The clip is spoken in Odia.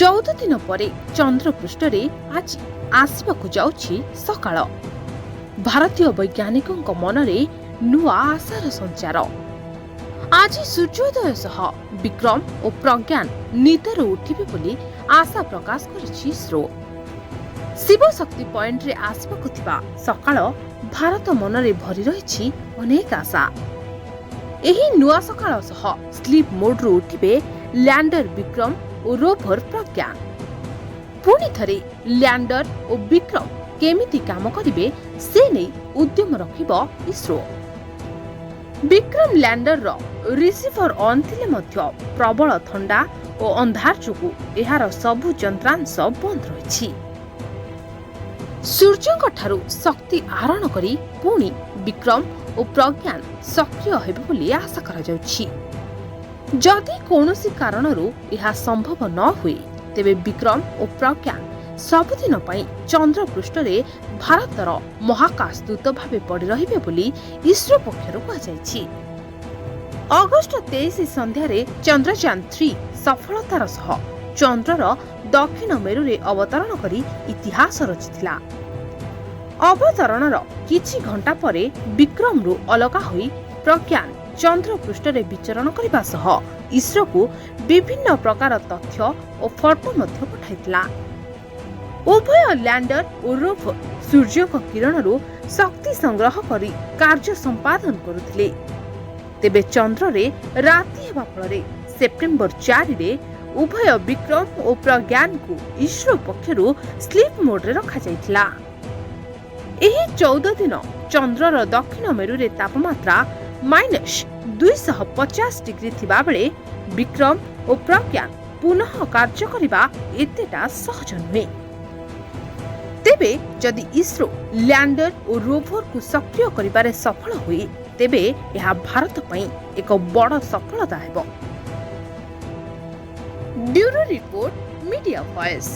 14 ଦିନ ପରେ ଚନ୍ଦ୍ରପୃଷ୍ଠରେ ଆଜି ଆସିବାକୁ ଯାଉଛି ସକାଳ। ଭାରତୀୟ ବୈଜ୍ଞାନିକଙ୍କ ମନରେ ନୂଆ ଆଶାର ସଞ୍ଚାର। ଆଜି ସୂର୍ଯ୍ୟୋଦୟ ସହ ବିକ୍ରମ ଓ ପ୍ରଜ୍ଞାନ ନିଦରୁ ଉଠିବେ ବୋଲି ଆଶା ପ୍ରକାଶ କରିଛି ଇସ୍ରୋ। ଶିବଶକ୍ତି ପଏଣ୍ଟରେ ଆସିବାକୁ ଥିବା ସକାଳ ଭାରତ ମନରେ ଭରି ରହିଛି ଅନେକ ଆଶା। ଏହି ନୂଆ ସକାଳ ସହ ସ୍ଲିପ୍ ମୋଡ୍ରୁ ଉଠିବେ ଲ୍ୟାଣ୍ଡର ବିକ୍ରମ ଓ ରୋଭର ପ୍ରଜ୍ଞାନ। ପୁଣି ଥରେ ଲ୍ୟାଣ୍ଡର ଓ ବିକ୍ରମ କେମିତି କାମ କରିବେ, ସେ ନେଇ ଉଦ୍ୟମ ରଖିବ ଇସ୍ରୋ। ବିକ୍ରମ ଲ୍ୟାଣ୍ଡରର ରିସିଭର ଅନ୍ ଥିଲେ ମଧ୍ୟ ପ୍ରବଳ ଥଣ୍ଡା ଓ ଅନ୍ଧାର ଯୋଗୁଁ ଏହାର ସବୁ ଯନ୍ତ୍ରାଂଶ ବନ୍ଦ ରହିଛି। ସୂର୍ଯ୍ୟଙ୍କଠାରୁ ଶକ୍ତି ଆହରଣ କରି ପୁଣି ବିକ୍ରମ ଓ ପ୍ରଜ୍ଞାନ ସକ୍ରିୟ ହେବେ ବୋଲି ଆଶା କରାଯାଉଛି। ଯଦି କୌଣସି କାରଣରୁ ଏହା ସମ୍ଭବ ନ ହୁଏ, ତେବେ ବିକ୍ରମ ଓ ପ୍ରଜ୍ଞାନ ସବୁଦିନ ପାଇଁ ଚନ୍ଦ୍ରପୃଷ୍ଠରେ ଭାରତର ମହାକାଶ ଦୂତ ଭାବେ ପଡ଼ି ରହିବେ ବୋଲି ଇସ୍ରୋ ପକ୍ଷରୁ କୁହାଯାଇଛି। ଅଗଷ୍ଟ 23 ସନ୍ଧ୍ୟାରେ ଚନ୍ଦ୍ରଯାନ 3 ସଫଳତାର ସହ ଚନ୍ଦ୍ରର ଦକ୍ଷିଣ ମେରୁରେ ଅବତରଣ କରି ଇତିହାସ ରଚିଥିଲା। ଅବତରଣର କିଛି ଘଣ୍ଟା ପରେ ବିକ୍ରମରୁ ଅଲଗା ହୋଇ ପ୍ରଜ୍ଞାନ ଚନ୍ଦ୍ରପୃଷ୍ଠରେ ବିଚରଣ କରିବା ସହ ଇସ୍ରୋକୁ ବିଭିନ୍ନ ପ୍ରକାର ତଥ୍ୟ ଓ ଫଟୋ ମଧ୍ୟ ପଠାଇଥିଲା। ଉଭୟ ଲ୍ୟାଣ୍ଡର ଓ ରୋଭର ସୂର୍ଯ୍ୟଙ୍କ କିରଣରୁ ଶକ୍ତି ସଂଗ୍ରହ କରି କାର୍ଯ୍ୟ ସମ୍ପାଦନ କରୁଥିଲେ। ତେବେ ଚନ୍ଦ୍ରରେ ରାତି ହେବା ଫଳରେ ସେପ୍ଟେମ୍ବର 4ରେ ଉଭୟ ବିକ୍ରମ ଓ ପ୍ରଜ୍ଞାନକୁ ଇସ୍ରୋ ପକ୍ଷରୁ ସ୍ଲିପ୍ ମୋଡ୍ରେ ରଖାଯାଇଥିଲା। ଏହି 14 ଦିନ ଚନ୍ଦ୍ରର ଦକ୍ଷିଣ ମେରୁରେ ତାପମାତ୍ରା -250 ଡିଗ୍ରୀ ଥିବାବେଳେ ବିକ୍ରମ ଓ ପ୍ରଜ୍ଞାନ ପୁନଃ କାର୍ଯ୍ୟ କରିବା ଏତେଟା ସହଜ ନୁହେଁ। ତେବେ ଯଦି ଇସ୍ରୋ ଲ୍ୟାଣ୍ଡର ଓ ରୋଭରକୁ ସକ୍ରିୟ କରିବାରେ ସଫଳ ହୁଏ, ତେବେ ଏହା ଭାରତ ପାଇଁ ଏକ ବଡ଼ ସଫଳତା ହେବ। Bureau report, media voice.